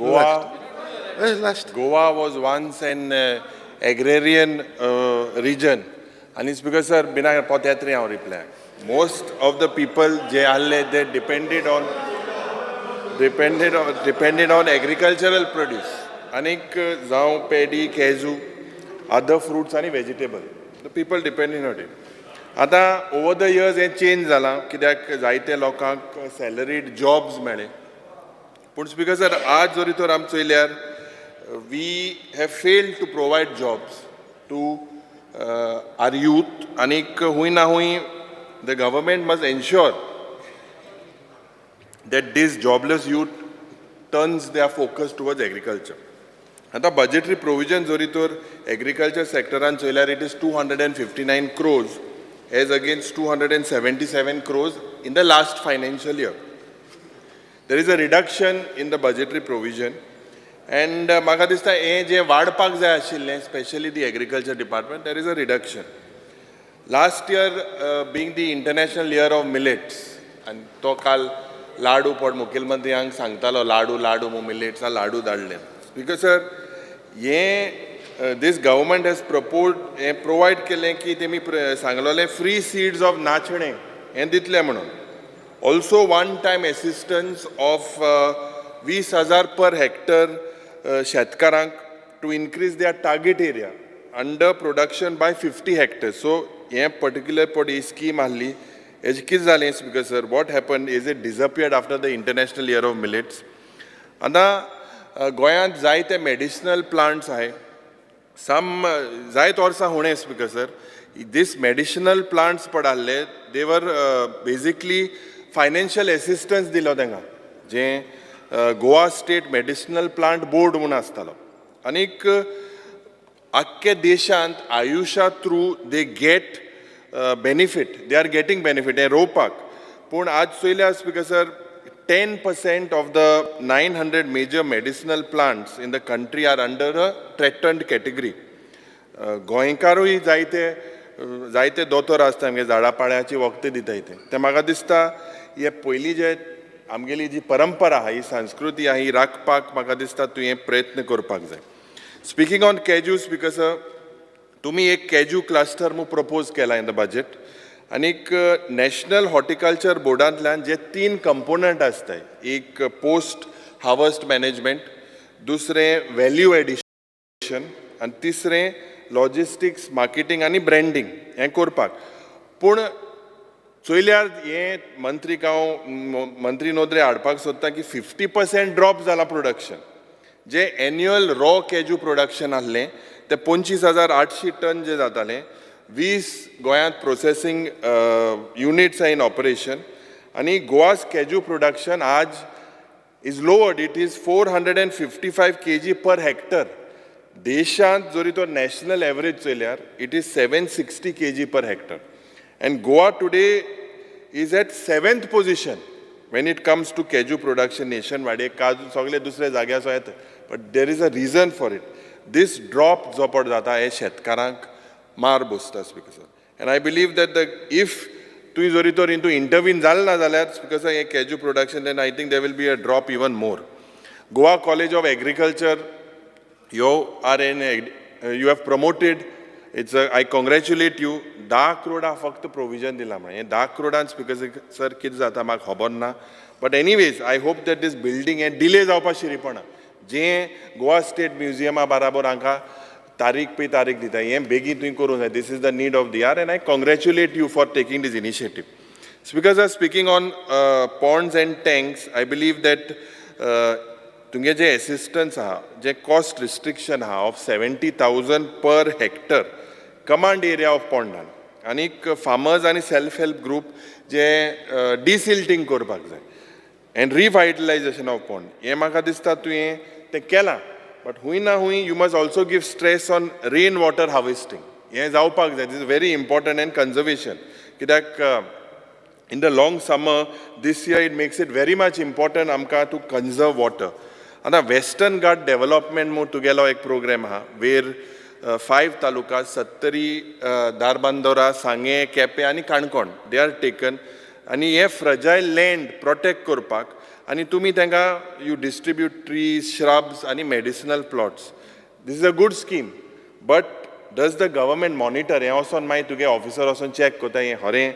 Goa Last. Goa was once an agrarian region. आनी speaker sir, बिना पोत्यात्री हांव reply, most of the people जे आहले ते depended on agricultural produce आनीक जावं पॅडी, कॅजू, अदर फ्रुट्स आनी vegetable. The people depended on it. आतां over the years हें चेंज जालां, कित्याक जायते लोकांक सॅलरीड जॉब्स मेळ्ळे. पूण स्पीकर सर, आज जरी तर आमी चोयल्यार, we have failed to provide jobs to our youth. आनीक हूंय ना हूंय the government must ensure that this jobless youth turns their focus towards agriculture. आतां बजेटरी प्रोविजन जरी तर agriculture सेक्टरान चोयल्यार, it is 259 crores as against 277 crores in the last financial year. There is a reduction in the budgetary provision and म्हाका दिसता हें जें वाडपाक जाय आशिल्लें, specially the agriculture department, there is a reduction. Last year being the International Year of Millets, आनी तो काल लाडू पड मुखेलमंत्र्यांक सांगतालो, लाडू लाडू मु मिलेट्सा लाडू धाडले. Because sir, हें this government has propose हें प्रोवायड केलें की तेमी सांगलोलें फ्री सीड्स ऑफ नाचणे हें दितलें म्हणून, also one time assistance of 20,000 per hectare शेतकारांक to increase their target area under production by 50 hectare. So हें पर्टिक्युलर पट ही स्कीम आहली. हेजें कितें जालें, speaker sir, what happen is it disappeared after the International Year of Millets. आतां गोंयांत जायते मेडिसिनल प्लांट्स आहाय. सम जायत वर्सां हुणे, speaker sir, these medicinal plants पड आहले, they were basically financial assistance दिलो तांकां, जें Goa State Medicinal Plant Board म्हूण आसतालो. आनीक आख्खे देशांत आयुशा through they get benefit, they are getting benefit हें रोवपाक. पूण आज चोयल्यार, speaker sir, 10% of the 900 major medicinal plants in the country are under a threatened category. गोंयकारूय जायते जायते दोतोर आसता, आमगे झाडां पाळ्याची वखदां दिता ते. तें म्हाका दिसता हे पयलीं जे आमगेली जी परंपरा आहा, ही संस्कृती आहा, ही राखपाक म्हाका दिसता तुवें प्रयत्न करपाक जाय. Speaking on cashew, speaker sir, तुमी एक कॅज्यू क्लस्टर म्हूण प्रपोज केला इन the budget. आनीक नॅशनल हॉर्टिकल्चर बोर्डांतल्यान जे तीन कंपोनंट आसताय, एक पोस्ट हार्वस्ट मॅनेजमेंट, दुसरें व्हॅल्यू एडिशन आनी तिसरें लॉजिस्टिक्स, मार्केटींग आनी ब्रँडींग हें करपाक. पूण चोयल्यार हें मंत्रीक हांव मंत्री नदरे हाडपाक सोदता की 50% ड्रॉप जाला प्रोडक्शन. जे एन्युअल रॉ कॅज्यू प्रोडक्शन आहलें तें 25,800 टन जे जातालें. 20 गोंयांत प्रोसेसींग युनिट्स आहा इन ऑपरेशन आनी गोवास कॅज्यू प्रोडक्शन आज is lowered. It is 455 kg per hectare. देशांत जरी तो national average चोयल्यार, it is 760 kg per hectare, and Goa today is at seventh position when it comes to cashew production nationwide. काजू सगळे दुसऱ्या जाग्यार येता, but there is a reason for it. This drop जो पड जाता, हे शेतकारांक मार बसता, speaker sir, and I believe that the if तुवें जरी तर हितून इंटरवीन जालें ना जाल्यार, speaker sir, hey cashew production, then I think there will be a drop even more. Goa College of Agriculture, you have promoted, it's I congratulate you. 10 करोडा फक्त provision दिलां म्हणून. हें 10 करोडान, स्पीकर सर, कितें जाता म्हाका खबर ना, but anyways, I hope that this building हें डिले जावपा शिरीपणा. जें गोवा स्टेट म्युझियमा बराबर हांकां तारीख पे तारीख दिता, हें बेगीन तुवें करूंक जाय. This is the need of the hour and I congratulate you for taking this initiative. Speaker sir, speaking on ponds and tanks, I believe that तुमगे जे एसिस्टन्स आहा, जे कॉस्ट रिस्ट्रिक्शन आहा of 70,000 per hectare command area of पोंडान, आनीक farmers आनी self help group जे डिसिल्टींग करपाक जाय and रिवायटलायजेशन of pond, हें म्हाका दिसता तुवें तें केलां, बट हूंय ना हूंय you must also give stress on rain water harvesting. हें जावपाक जाय. This is very important and conservation, कित्याक in the long summer this year, it makes it very much important आमकां टू कन्जर्व वॉटर. आतां वेस्टर्न घाट development म्हूण तुगेलो एक programme आहा, वेर फायव तालुका, सत्तरी, धारबांदोरा, सांगें, केपें आनी काणकोण, they are taken. आनी हे फ्रजायल लँड प्रोटेक्ट करपाक. आनी तुमी तांकां you distribute trees, shrubs आनी medicinal plots. This is a good scheme, but does the government monitor हें? वचोन मागीर तुगे ऑफिसर वचोन चॅक करता हें खरें,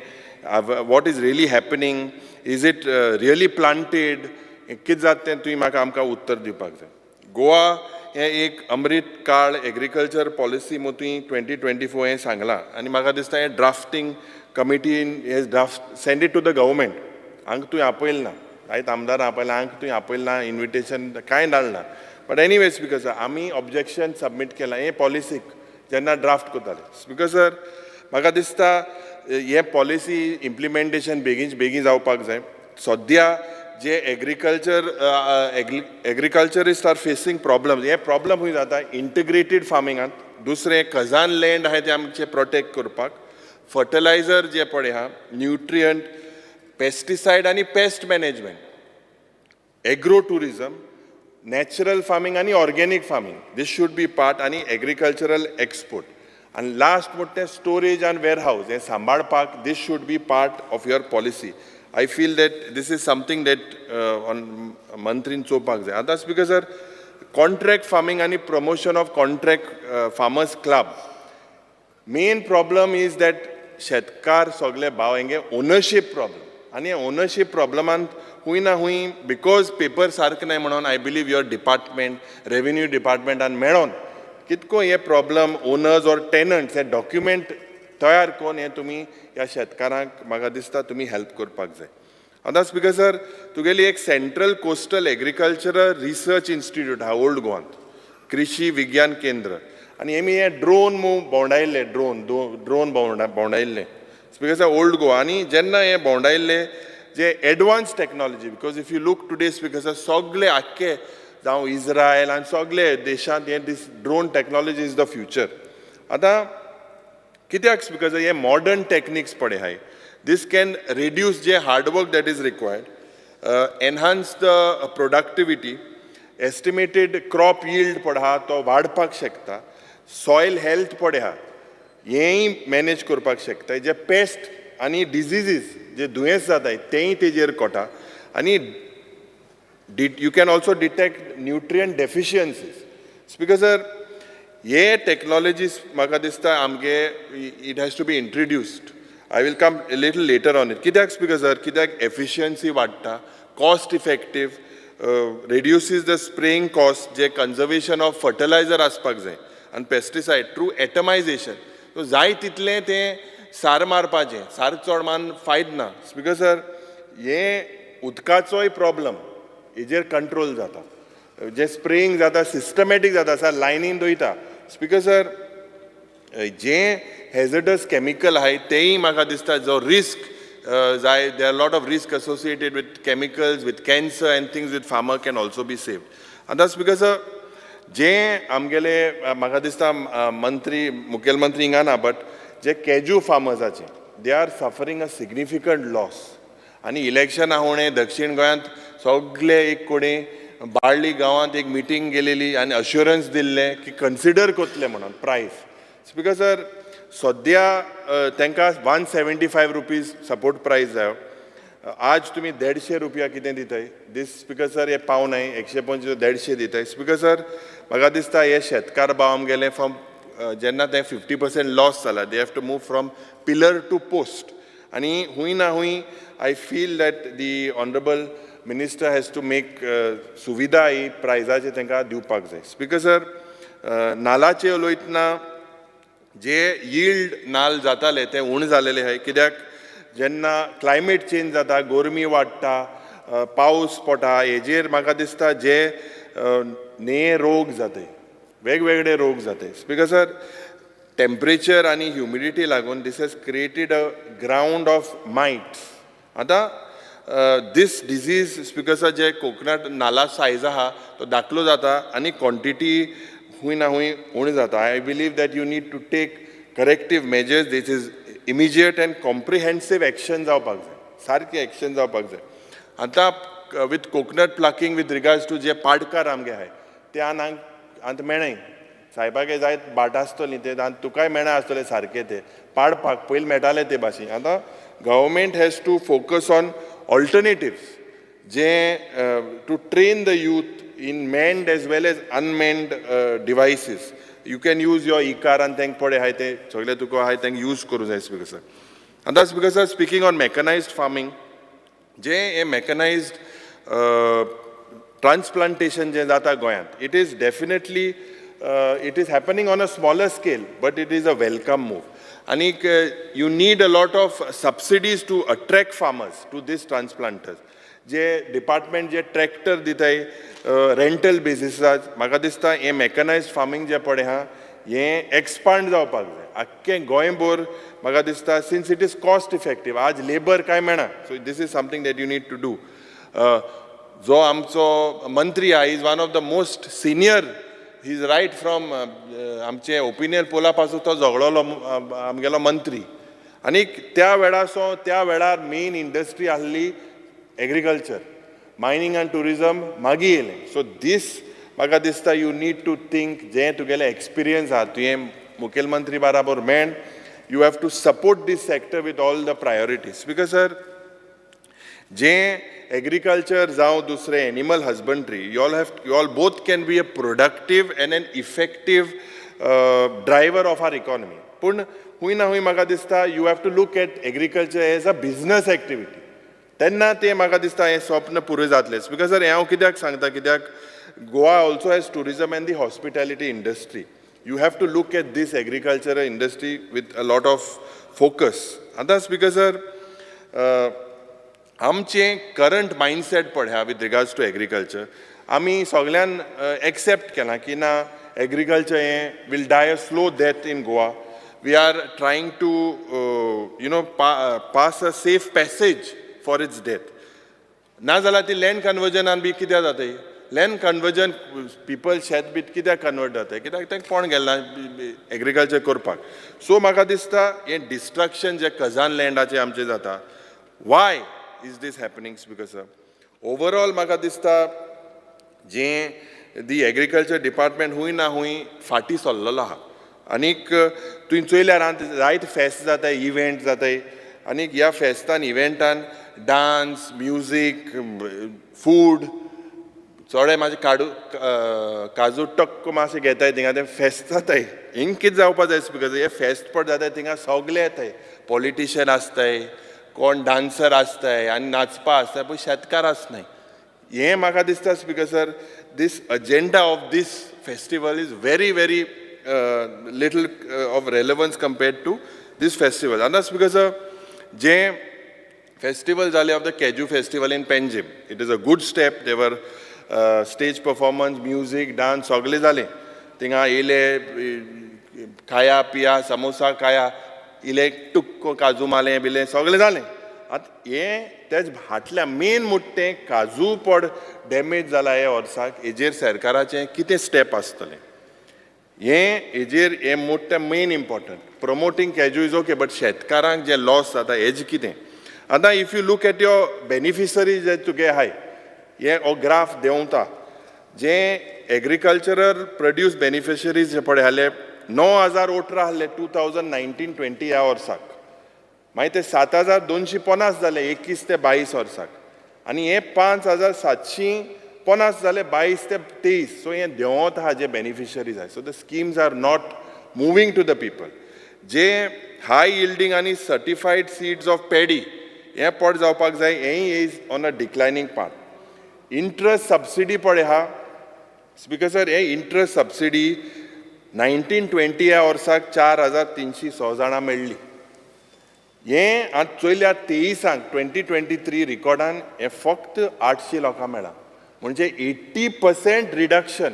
what is really happening, is it really planted, कितें जाता तें तुवें म्हाका आमकां उत्तर दिवपाक जाय. गोवा हें एक अमृत काळ एग्रीकल्चर पॉलिसी तुवें 2024 हें सांगलां आनी म्हाका दिसता हें ड्राफ्टींग कमिटीन हें draft send it to the government. हांगा तुवें आपयलें ना, जायत आमदारां आपयलें, हांगा तुवें आपयलें ना, इन्विटेशन कांय धाडलें ना. बट एनीवे स्पीकर सर, आमी ऑब्जेक्शन सबमीट केलां हे पॉलिसीक जेन्ना ड्राफ्ट करताले. स्पीकर सर, म्हाका दिसता हें पॉलिसी इम्प्लिमेंटेशन बेगीन बेगीन जावपाक जाय. सद्या जे agriculturist are facing problem, हे प्रॉब्लम खंय जाता? इंटिग्रेटेड फार्मिंगात. दुसरें, खजान लँड आहा ते आमचे प्रोटेक्ट करपाक, फर्टिलायझर जे पळय आहा, न्युट्रियंट, पेस्टिसायड आनी pest management, agro tourism, natural farming आनी organic farming, this should be part आनी एग्रीकल्चरल एक्सपोर्ट आनी लास्ट म्हणटा तें स्टोरेज आनी वेअरहावस हें सांबाळपाक, this should be part of your policy. I feel that this is something that on मंत्रीन चोवपाक जाय. आतां स्पीकर सर, कॉन्ट्रॅक्ट फार्मींग आनी promotion of contract farmers club. Main problem is that शेतकार सगळे भाव हेंगे ओनरशीप प्रॉब्लम आनी ओनरशीप प्रॉब्लमान खूंय ना खूंय because paper सारके नाय म्हणून I believe your department, revenue डिपार्टमेंटान मेळोन कितको हे प्रॉब्लम ओनर्स ऑर टेनंट्स हे डॉक्युमेंट तयार करून हे तुमी ह्या शेतकारांक म्हाका दिसता तुमी हेल्प करपाक जाय. आतां स्पीकर सर, तुगेली एक Central Coastal Agricultural Research Institute आहा ओल्ड गोवांत, कृषी विज्ञान केंद्र, आनी हेमी हे ड्रोन मू भोंवडायल्ले, ड्रोन भोंवडायल्ले, स्पीकर सर, ओल्ड गोवा. आनी जेन्ना हे भोंवडायल्ले जे advance technology, because if you look today, Speaker sir, सगळे आख्खे जावं इस्रायल आनी सगळे देशांत हे this drone technology is the future. आतां कित्याक स्पीकर सर, हे मॉडर्न टॅक्निक्स पळय आहाय, this can reduce J hard work that is required, enhance the productivity, estimated crop yield पळय आहा तो वाडपाक शकता, सॉयल हेल्थ पळय आहा हेंय मॅनेज करपाक शकता, जे पेस्ट आनी डिजिजीस जे दुयेंस जाताय तेंय तेजेर कोटा आनी you can also detect nutrient deficiencies. Speaker sir, हे टॅक्नॉलॉजीज म्हाका दिसता आमगे it has to be introduced. I will come little later on it. कित्याक स्पीकर सर, कित्याक एफिशियन्सी वाडटा, cost effective, reduces the spraying cost, J conservation of fertiliser आसपाक जाय आनी पेस्टिसायड थ्रू एटमायजेशन. सो जाय तितलें तें सार मारपाचें, सार चड मान फायद ना. स्पीकर सर, हें उदकाचोय प्रॉब्लम हेजेर कंट्रोल जाता, जे स्प्रेईंग जाता सिस्टमॅटीक जाता सर, लायनीन दवरता. स्पीकर सर, जे हेजडस केमिकल आहाय तेय म्हाका दिसता जो रिस्क जाय, there are lot of risk associated with chemicals, with cancer and things, with farmer can also be saved. आतां स्पीकर सर, जे आमगेले म्हाका दिसता मंत्री, मुखेलमंत्री हिंगा ना, बट जे कॅज्यू फार्मर्साचे, they are suffering a significant loss. आनी इलेक्शना हुणे दक्षीण गोंयांत सगळे एक कडेन बाळ्ळी गांवांत एक मिटींग गेलेली आनी अश्युरन्स दिल्लें की कन्सिडर करतले म्हणून प्रायस. स्पीकर सर, सद्या तांकां ₹175 support price जायो. आज तुमी 150 रुपया कितें दिताय. दीस स्पीकर सर, हे पावनाय 125, 150 दिताय. स्पीकर सर, म्हाका दिसता हे शेतकार भाव आमगेले फ्रॉम जेन्ना ते 50% लॉस जाला, they have to move from pillar to post. आनी हूंय ना हूंय I feel that the honourable minister has to make सुविधा ही प्रायजाचे तांकां दिवपाक जाय. स्पीकर सर, नालाचे उलयतना जे यील्ड नाल जाताले ते उण जालेले आहाय, कित्याक जेन्ना क्लायमेट चेंज जाता, गरमी वाडटा, पावस पडटा, हेजेर म्हाका दिसता जे ने रोग जाताय, वेगवेगळे रोग जाताय. स्पीकर सर, टेम्परेचर आनी ह्युमिडिटी लागून this has created a ground of mites. आतां दीस डिजीज, स्पीकर सर, जे कोकनट नाला सायज आहा तो धाकलो जाता आनी क्वॉन्टिटी खूंय ना खूंय उणी जाता. I believe that you need to take corrective measures. This is immediate and comprehensive action जावपाक जाय, सारकें एक्शन जावपाक जाय. आतां with coconut plucking, with regards to जे पाडकार आमगे आहाय ते आनी आतां मेळनाय. सायबागे जायत भाट आसतली ते आनी तुकाय मेळना आसतले सारके ते पाडपाक, पयलीं मेळटाले ते भाशेन. आतां government has to focus on alternatives. J to train the youth in manned as well as unmanned devices. You can use your e-car आनी तांकां पळय आहाय ते सगळे तुका आहाय तांकां यूज करूं जाय, स्पीकर सर. आतां, Speaker sir, speaking on mechanized farming, जे हें मॅकनायज्ड ट्रान्सप्लांटेशन जें जाता गोंयांत, it is definitely, it is happening on a smaller scale, but it is a welcome move. आनीक you need a lot of subsidies to attract farmers to this transplanters. J department J tractor दिताय rental बेसिसार, म्हाका दिसता हें मॅकनायज्ड farming जें पळय आहा, हें expand जावपाक जाय आख्खें गोंयभर. म्हाका दिसता, since it is cost effective, आज लेबर कांय मेळना, so this is something that you need to do. जो आमचो मंत्री आहा, is one of the most senior. He is right from आमचे ओपिनियन पोला पासून तो झगडलो आमगेलो मंत्री. आनी त्या वेळार, त्या वेळार मेन इंडस्ट्री आहली एग्रीकल्चर, मायनींग आनी टुरिजम मागीर येयलें. सो दीस म्हाका दिसता you need to think, जें तुगेलें एक्सपिरियन्स आहा, तुवें मुखेलमंत्री बाराबर मेळ, you have to support this sector with all the priorities. Because sir, जें एग्रीकल्चर जावं दुसरें animal husbandry, you all both can be a productive and an effective driver of our economy. पूण खूंय ना खूंय म्हाका दिसता you have to look at agriculture as a business activity. तेन्ना तें म्हाका दिसता हें स्वप्न पुरें जातलें. Because sir, हें हांव कित्याक सांगता, कित्याक Goa also has tourism and the hospitality industry. You have to look at this agriculture industry with a lot of focus. आतां स्पीकर सर, आमचें करंट मायंडसेट पळया विथ रिगार्ड्स टू एग्रीकल्चर. आमी सगल्यान एक्सेप्ट केलां की ना, एग्रीकल्चर हें will die a slow death in Goa. We are trying to pass a safe passage for its death. ना जाल्यार ती लँड कन्वर्जनान बी कित्याक जाता? लँड कन्वर्जन पिपल शेत बी कित्याक कन्वर्ट जाता? कित्याक तांकां कोण गेल ना एग्रीकल्चर करपाक. सो म्हाका दिसता हें डिस्ट्रक्शन जें खजान लँडाचें आमचें जाता, why is this happening, Speaker sir? Overall म्हाका दिसता जें दी एग्रीकल्चर डिपार्टमेंट हूंय ना हूंय फाटीं सरलेलो आहा. आनीक तुवें चोयल्यार आतां जायते फेस्त जाताय, इव्हेंट जाताय, आनीक ह्या फेस्तान, इव्हेंटान डांस, म्युजीक, फूड, चोडे मातशे काडू काजू टक्क मातशें घेताय, थिंगा तें फेस्त जाताय. हिंग कितें जावपा जाय, because हे फेस्त पड जाताय, थिंगा सगळे येताय, पॉलिटिशियन आसताय, कोण डांसर आसताय आनी नाचपा आसताय, पूण शेतकार आसनाय. हें म्हाका दिसता, Speaker sir, this agenda of this festival is very very little of relevance compared to this festival. आतां स्पीकर सर, जें फेस्टिवल जालें of the Cashew Festival in Panjim, it is a good step. There were stage performance, music, dance, सगळें जालें थिंगा. येयले, खाया पिया, समोसा खाया, इले टुक्को काजू मालें बिलें सगळें जालें. आतां हें तेच फाटल्या मेन मुट्टें काजू पड डॅमेज जाला हे वर्साक, हेजेर सरकाराचें कितें स्टेप आसतलें? हें हेजेर हें मोठें main important. Promoting cashew is okay, but शेतकारांक जे लॉस जाता हेजें कितें? आतां if you look at your beneficiary जे तुगे आहाय, हे हो ग्राफ देंवता. जे एग्रीकल्चरल प्रोड्यूस बेनिफिशरीज जे पळय आसले, 9,018 आहले 2019-20 ह्या वर्साक. मागीर ते 7,250 जाले 21 ते 22 वर्साक आनी हे 5,750 जाले 22 ते 23. सो हें देंवत आहा जे बेनिफिशरीज आहाय. So the schemes are not moving to the people. J high yielding आनी सर्टिफायड सीड्स ऑफ पॅडी हें पड जावपाक जाय, हेंय is on a declining path. Interest subsidy पळय आहा, स्पीकर सर, हे इंट्रस्ट सबसिडी 19-20 ह्या वर्साक 4,306 जाणां मेळ्ळी. हें आतां चोयल्यार तेईसांक, 2023 रिकॉर्डान हें फक्त 800 लोकांक मेळ्ळां, म्हणजे 80% रिडक्शन.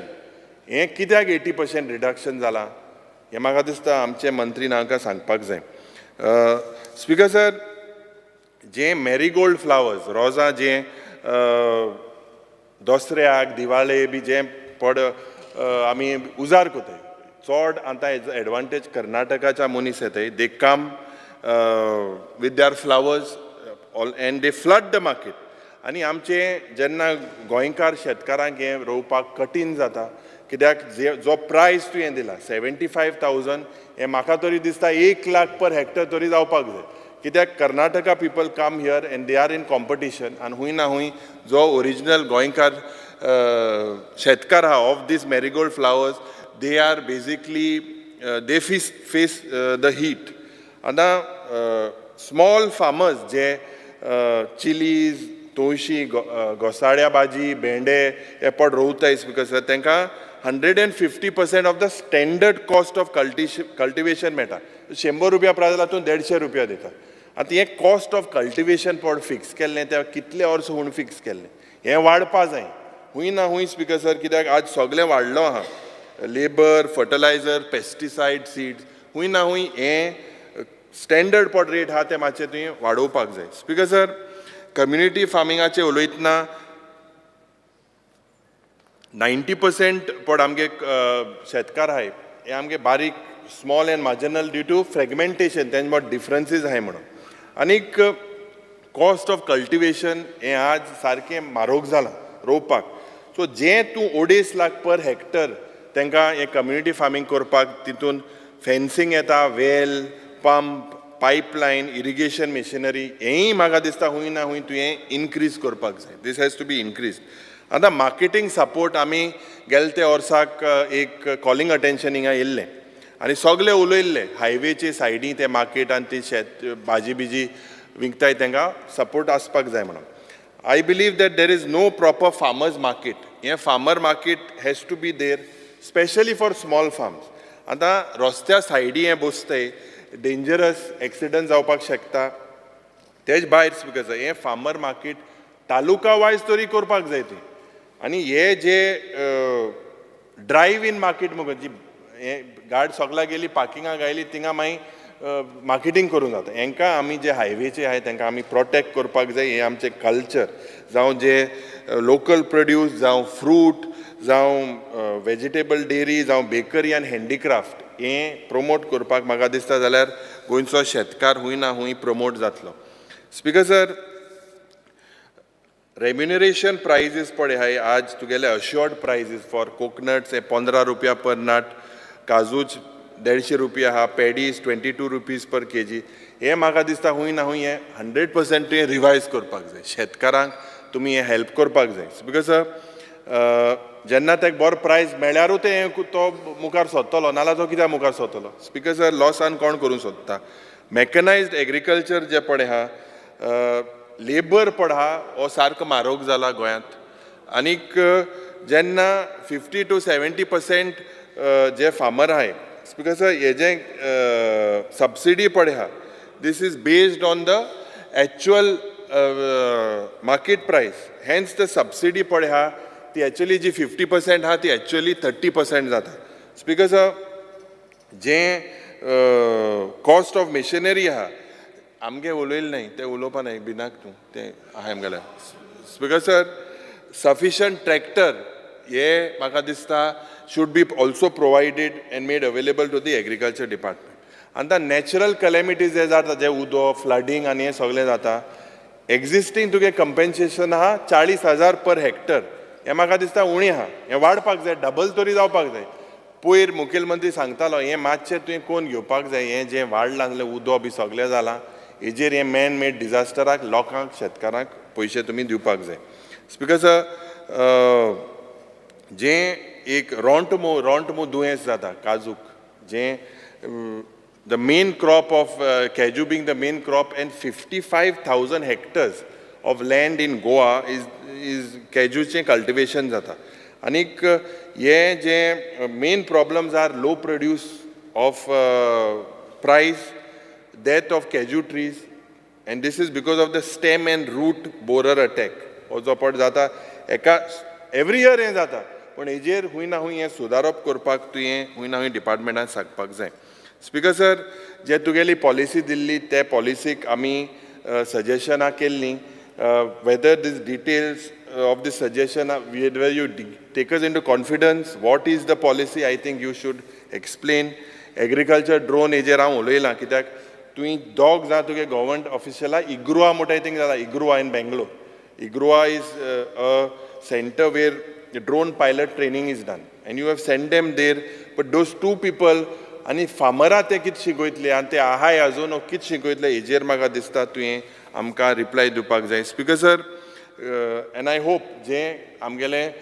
हें कित्याक 80% रिडक्शन जालां, हें म्हाका दिसता आमचे मंत्रीन आमकां सांगपाक जाय. स्पीकर सर, जे मॅरीगोल्ड फ्लावर्स, रोजां जें दसऱ्याक, दिवाळे बी जें पड आमी उजार करताय, चड आतां हेजो एडवांटेज कर्नाटकाच्या मनीस येताय. They come with their flowers all and they flood the market. आनी आमचे जेन्ना गोंयकार शेतकारांक हें रोवपाक कठीण जाता, कित्याक जे जो प्रायस तुवें दिला 75,000, हें म्हाका तरी दिसता 1 लाख पर हेक्टर तरी जावपाक जाय. कित्याक Karnataka people come here and they are in competition आनी हूंय ना हूंय जो ओरिजिनल गोंयकार शेतकार आहा of this marigold flowers, they are basically, they face the heat. आतां स्मॉल फार्मर्स जे चिलीज, तवशी, घोसाळ्या भाजी, भेंडे हे पड रोवताय, because तांकां 150% of the standard cost of cultivation मेळटा. 100 रुपया प्रायस जाल्यार तूं 150 रुपया दिता. आतां हें कॉस्ट ऑफ कल्टिवेशन पड फिक्स केल्लें, तें कितले वर्स म्हूण फिक्स केल्लें, हें वाडपा जाय हूंय ना हूंय, स्पीकर सर, कित्याक आज सगळें वाडलो आहा, लेबर, फर्टिलायझर, पेस्टिसायड, सीड्स. हूंय ना हूंय हें स्टँडर्ड पड रेट आहा, तें मातशें तुवें वाडोवपाक जाय. स्पीकर सर, कम्युनिटी फार्मिंगाचें उलयतना 90% पड आमगे शेतकार आहाय, हे आमगे बारीक, small and marginal, due to fragmentation तेंचे मोट डिफरन्सीस आहाय म्हणून. आनीक कॉस्ट ऑफ कल्टिवेशन हें आज सारकें म्हारोग जालां रोवपाक. सो जें तूं 2.5 लाख पर हेक्टर तांकां हें कम्युनिटी फार्मींग करपाक, तितून फेन्सींग येता, well, pump, pipeline, irrigation machinery, हेंय म्हाका दिसता हूंय ना हूंय तुवें इनक्रीज करपाक जाय. This has to be increase. आतां मार्केटींग सपोर्ट, आमी गेले ते वर्साक एक कॉलिंग अटेन्शन हिंगा येयल्लें आनी सगळे उलयल्ले, हायवेचे सायडी ते मार्केट आनी ती शेत भाजी बिजी विकताय, तांकां सपोर्ट आसपाक जाय म्हणून. I believe that there is no proper farmers market. हें farmer market has to be there, specially for small farms. आतां रस्त्या सायडी हें बसताय, डेंजरस एक्सिडंट जावपाक शकता. तेज भायर, स्पीकर, हें फार्मर मार्केट तालुका वायज तरी करपाक जाय ती. आनी हे जे ड्रायव इन मार्केट मुगो, जी हे गाड सगळ्या गेली, पार्किंगाक आयली, थिंगा मागीर मार्केटींग करूंक जाता. हेंकां आमी जे हायवेचे आहाय, तांकां आमी प्रोटेक्ट करपाक जाय. हें आमचें कल्चर जावं, जे लोकल प्रोड्यूस जावं, फ्रूट जावं, वेजिटेबल, डेरी जावं, बेकरी आनी हँडीक्राफ्ट, हें प्रमोट करपाक म्हाका दिसता जाल्यार गोंयचो शेतकार हूंय ना हूंय प्रमोट जातलो. स्पीकर सर, रेम्युनरेशन प्रायजीस पळय हाय, आज तुगेले अश्योर्ड प्रायजीस फॉर कोकनट्स हे 15 रुपया पर नट, काजूच 150 रुपया आहा, paddies ₹22 per kg. हें म्हाका दिसता हूंय ना हूंय हें 100% तुवें रिवायज करपाक जाय. शेतकारांक तुमी हें हेल्प करपाक जाय, because जेन्ना ताका बरो प्रायस मेळ्यारूच तें तो मुखार सोदतलो, नाल्यार तो कित्याक मुखार सोदतलो? स्पीकर सर, लॉसान कोण करूंक सोदता? मॅकनायज्ड एग्रीकल्चर जें पळय आहा, लेबर पड आहा, हो सारको म्हारोग जाला गोंयांत. आनीक जेन्ना 50 टू 70% जे फार्मर आहाय, स्पीकर सर, हेजें सबसिडी पळय आहा, this is based on the actual market price. Hence the subsidy पळय आहा, ती एक्चुअली जी 50% आहा, ती एक्चुअली 30% जाता. स्पीकर सर, जें कॉस्ट ऑफ मशिनरी आहा, आमगे उलयलें न्हय, तें उलोवपा न्हय बिनाक तूं, तें आहा आमगेलें. स्पीकर सर, सफिशंट ट्रॅक्टर हे म्हाका दिसता should be also provided and made available to the agriculture department. आनी आतां नॅचरल कलॅमिटीज जे जाता, जे उदो, फ्लडींग आनी हें सगळें जाता, एक्झिस्टींग तुगे कंपेन्सेशन आहा 40,000 पर हेक्टर, हें म्हाका दिसता उणें आहा. हें वाडपाक जाय, डबल तरी जावपाक जाय. पयर मुखेलमंत्री सांगतालो, हें मातशें तुवें कोन घेवपाक जाय. हें जें वाडलां जाल्यार उदो बी सगळें जालां, हेजेर हें मॅन मेड डिजास्टराक लोकांक, शेतकारांक पयशे तुमी दिवपाक जाय. स्पीकर सर, जें एक रोंटमो दुयेंस जाता काजूक, जें the main crop of cashew being the main crop, and 55,000 hectares of land in Goa is कॅजूचें cultivation जाता. आनीक हे जे main problems are low produce of price, death of cashew trees, and this is because of the stem and root borer attack. हो जो पट जाता एका every year हें जाता, पूण हेजेर हूंय ना हूंय हें सुदारप करपाक तुवें हूंय ना हूंय डिपार्टमेंटान सांगपाक जाय. स्पीकर सर, जे तुगेली पॉलिसी दिल्ली, ते पॉलिसीक आमी सजेशनां केल्लीं. Whether this details of this suggestion, whether you take us into confidence, what is the policy, I think you should explain. Agriculture drone हेजेर हांव उलयलां, कित्याक तुवें दोग जाण तुगे गव्हर्मेंट ऑफिशियलां इग्रुआ म्हणटाय थिंग जाला, IGRUA in Bangalore. IGRUA is a center where drone pilot training is done, and you have sent them there, but those two people आनी फार्मरां ते कितें शिकयतले आनी ते आहाय अजून कितें शिकयतले हेजेर म्हाका दिसता तुवें आमकां रिप्लाय दिवपाक जाय. Speaker sir, and I hope जें आमगेलें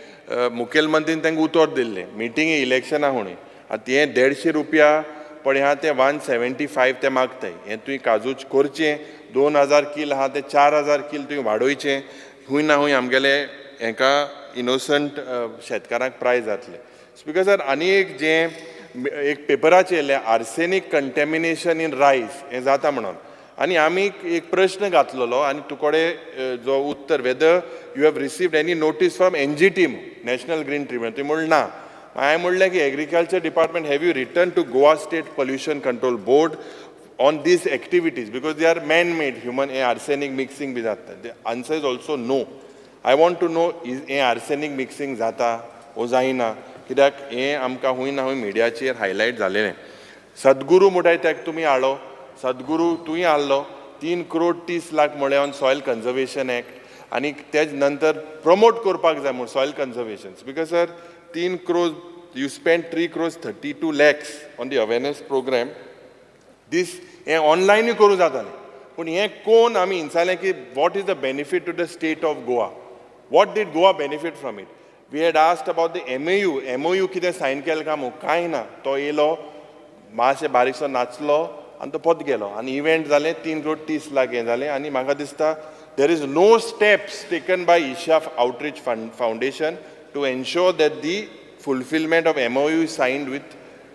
मुखेलमंत्रीन तांकां उतर दिल्लें मिटींगे इलेक्शना हुणी, आतां हें 150 रुपया पळय आहा ते 175 ते मागताय, हें तुवें काजूच करचें. 2000 कील आहा ते 4000 कील तुवें वाडोवचें. खूंय ना खूंय आमगेले हेका इनोसंट शेतकारांक प्रायज जातलें. स्पिकर सर, आनी एक जें एक पेपराचेर येयलें, आर्सेनीक कंटेमिनेशन इन रायस हें जाता म्हणून, आनी आमी एक प्रश्न घातलेलो आनी तुकडे जो उत्तर, whether you have received any notice from NGT, National Green Tribunal, तुवें म्हणलें ना. हांवें म्हणलें की agriculture department, have you written to Goa State Pollution Control Board on these activities, because they are man made human, हें arsenic mixing बी जाता? The answer is also no. I want to know, is हें arsenic mixing जाता वो जायना, कित्याक हें आमकां खूंय ना खूंय मिडियाचेर हायलायट जालेलें. सद्गुरू म्हणटाय तेका तुमी हाडलो, सद्गुरू तुवें हाडलो, 3 करोड 30 लाख म्हळ्यार ऑन सॉयल कन्जर्वेशन एक्ट, आनी तेज नंतर प्रमोट करपाक जाय म्हूण soil conservation. Because sir, 3 crore, you spend 3 crores 32 lakhs on the awareness program. This हें ऑनलायनूय करूं जातालें, पूण हें कोण आमी विचारलें की what is the benefit to the state of Goa? What did Goa benefit from it? We had asked about the MOU. MOU कितें सायन केलें काय म्हूण, कांय ना. तो येयलो, मातशें बारीकसो नाचलो आनी तो परत गेलो आनी इव्हेंट जालें, 3 करोड 30 लाख हें जालें. आनी म्हाका दिसता there is no steps taken by Isha Outreach Fund Foundation to ensure that the fulfillment of MOU signed with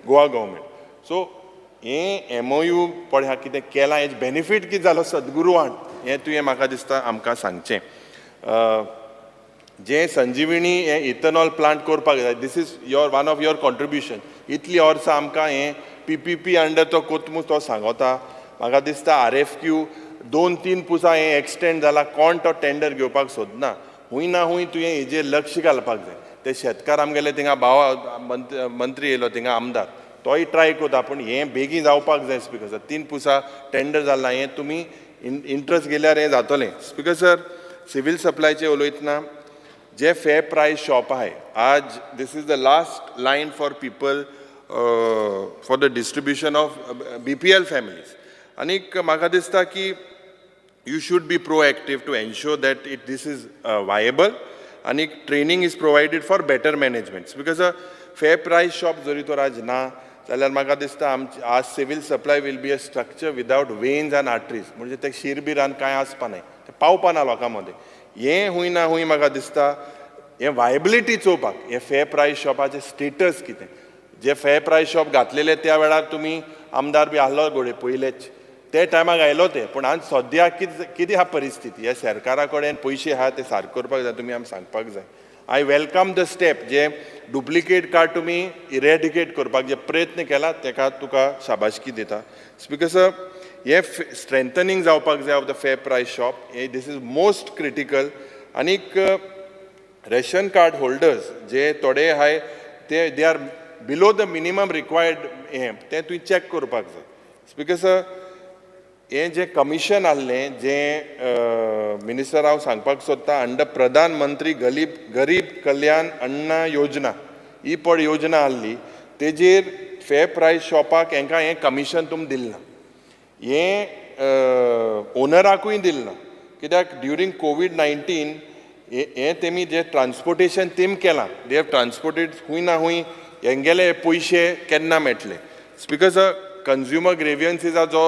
Goa government. So हें एमओयू पळय कितें केलां, हें बेनिफीट कितें जालो सद्गुरुवान, हें तुवें म्हाका दिसता आमकां सांगचें. जें संजिवनी हें इथेनॉल प्लांट करपाक जाय, this is your one of your contribution. इतलीं वर्सां आमकां हें पीपीपी अंडर तो कोतमू तो सांगता. म्हाका दिसता आरएफक्यू दोन तीन पुसा हें एक्सटेंड जाला, कोण तो टेंडर घेवपाक सोदना. खूंय ना खूंय तुवें हेजेर लक्ष घालपाक जाय. ते शेतकार आमगेले थिंगा भावा मंत्री येयलो थिंगा, आमदार तोय ट्राय करता, पूण हें बेगीन जावपाक जाय. स्पिकर सर, तीन पुसा टेंडर जाला, हें तुमी इंट्रस्ट घेयल्यार हें जातलें. स्पिकर सर, सिवील सप्लायचें उलयतना जे फेर प्रायस शॉप आहाय, आज this is the last line for people for the distribution of BPL families. आनीक म्हाका दिसता की you should be proactive to ensure that this is viable and training is provided for better management, because a fair price shop जरी तर आज ना जाल्यार म्हाका दिसता आमची आज civil supply will be a structure without veins and arteries, म्हणजे ते शिरबिरान कांय आसपा नाय, ते पावपा ना लोकां मदें. हें खूंय ना खूंय म्हाका दिसता हें वायबिलिटी चोवपाक, हें फेर प्रायस शॉपाचें स्टेटस कितें, जे फेर प्रायस शॉप घातलेले त्या वेळार तुमी आमदार बी आहलो घोडये पयलेच ते टायमाक आयलो ते, पूण आज सद्या कितें कितें आहा परिस्थिती, ह्या सरकारा कडेन पयशे आहा ते सारके करपाक जाय, तुमी आमी सांगपाक जाय. I welcome the step J duplicate card तुमी इरेडिकेट करपाक जे प्रयत्न केला, तेका तुका शाबासकी दिता. स्पिकर सर, हें स्ट्रेंथनींग जावपाक जाय of the fair price shop, hey this is most critical. आनीक रेशन कार्ड होल्डर्स जे थोडे आहाय ते they are below the minimum required, हें तें तुवें चॅक करपाक जाय. स्पिकर सर, हें जें कमिशन आहलें, जें मिनिस्टर हांव सांगपाक सोदता, अंडर प्रधानमंत्री गलीब गरीब कल्याण अन्न योजना ही पळय योजना आहली, तेजेर फेर प्रायस शॉपाक हेंकां हें कमिशन तुमी दिलें ना, हें ओनराकूय दिलें ना, कित्याक ड्युरींग कोवीड 19 हें तेमी जें ट्रान्सपोर्टेशन तेम केलां, they have transported, खूंय ना खूंय हेंगेले पयशे केन्ना मेळटले? स्पिकर सर, कंज्युमर ग्रेवियन्सीजा जो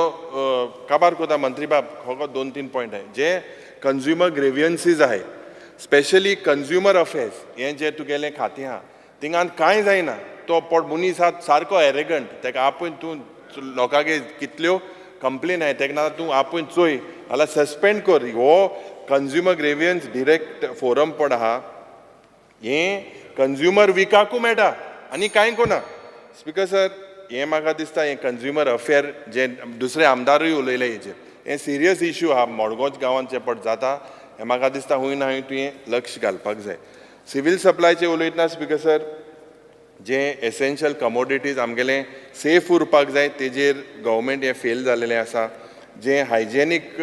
काबार कोता मंत्री बाब, फकत दोन तीन पॉयंट आहाय. जे कंज्युमर ग्रेवियन्सीज आहाय, स्पेशली कंज्युमर अफेर्स हें जें तुगेलें खातें आहा, थिंगान कांय जायना. तो पोट मनीस आहा सारको एरेगंट, तेका आपूण तूं लोकांगे कितल्यो कंप्लेन आहाय तेका ना तूं आपूण चोय नाल्यार सस्पेंड कर. हो कंज्युमर ग्रेवियन्स डिरेक्ट फोरम पण आहा, हें कंज्युमर विकाकू मेळटा आनी कांय कोना. स्पिकर सर, हें म्हाका दिसता हें कंज्युमर अफेर जे दुसरे आमदारूय उलयले हेजेर, हें सिरियस इशू आहा. मडगांव गांवांत जें पट जाता हें म्हाका दिसता खूंय ना खूंय तुवें लक्ष घालपाक जाय. सिवील सप्लायचें उलयतना स्पिकर सर, जे एसेन्शियल कमोडिटीज आमगेले सेफ उरपाक जाय, तेजेर गव्हर्मेंट हें फेल जालेलें आसा. जें हायजेनीक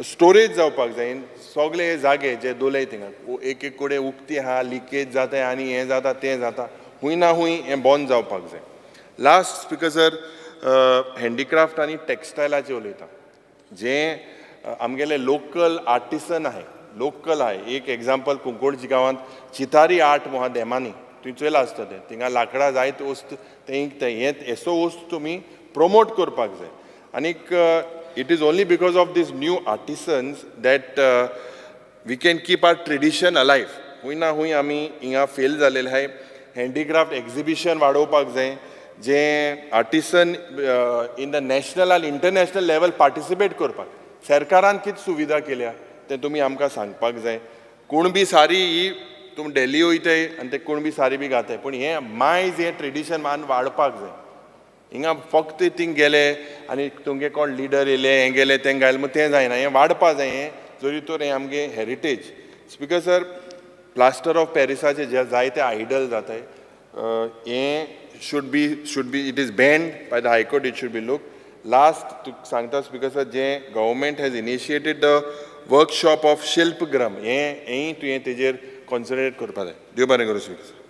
स्टोरेज जावपाक जाय, सगळे हे जागे जे दोले थिंगा एक एक कडेन उक्ती आहा, लिकेज जाता आनी हें जाता तें जाता, खूंय ना खूंय हें बंद जावपाक जाय. लास्ट, स्पिकर सर, हँडीक्राफ्ट आनी टेक्स्टायलाचे उलयता. जे आमगेले लोकल आर्टिसन आहाय, लोकल आहाय. एक एग्जाम्पल, कुंकोळजी गांवांत चितारी आर्ट आहा देमानी, तुवें चोयलां आसतलें. थिंगा लांकडां जायत वस्त ते हें हेसो वस्त तुमी प्रमोट करपाक जाय. आनीक it is only because of these new artisans that we can keep our tradition alive. खूंय ना खूंय आमी हिंगा फेल जालेले आहाय. हँडीक्राफ्ट एक्झिबिशन वाडोवपाक जाय, जे artisan in the national आनी इंटरनॅशनल लेवल पार्टिसिपेट करपाक सरकारान कितें सुविधा केल्या तें तुमी आमकां सांगपाक जाय. कुणबी सारी ही तुमी दिल्ली वयताय आनी ते कुणबी सारी बी घाताय, पूण हें मायज हें ट्रेडिशन मान वाडपाक जाय. हिंगा फक्त थिंग गेले आनी तुमगे कोण लिडर येयले, हें गेले, तें घायलें म्हूण तें जायना. हें वाडपा जाय. हें जरी तर हें आमगे heritage. Speaker sir, plaster of पॅरिसाचे जे जायते आयडल जाताय, हें should be, it is banned by the High Court, it should be look. Last तुका सांगता स्पिकर सर, जें government has initiated the workshop of Shilpagram, हें हेंय तुवें तेजेर कॉन्सन्ट्रेट करपा जाय. देव बरें करूं, स्पिकर सर.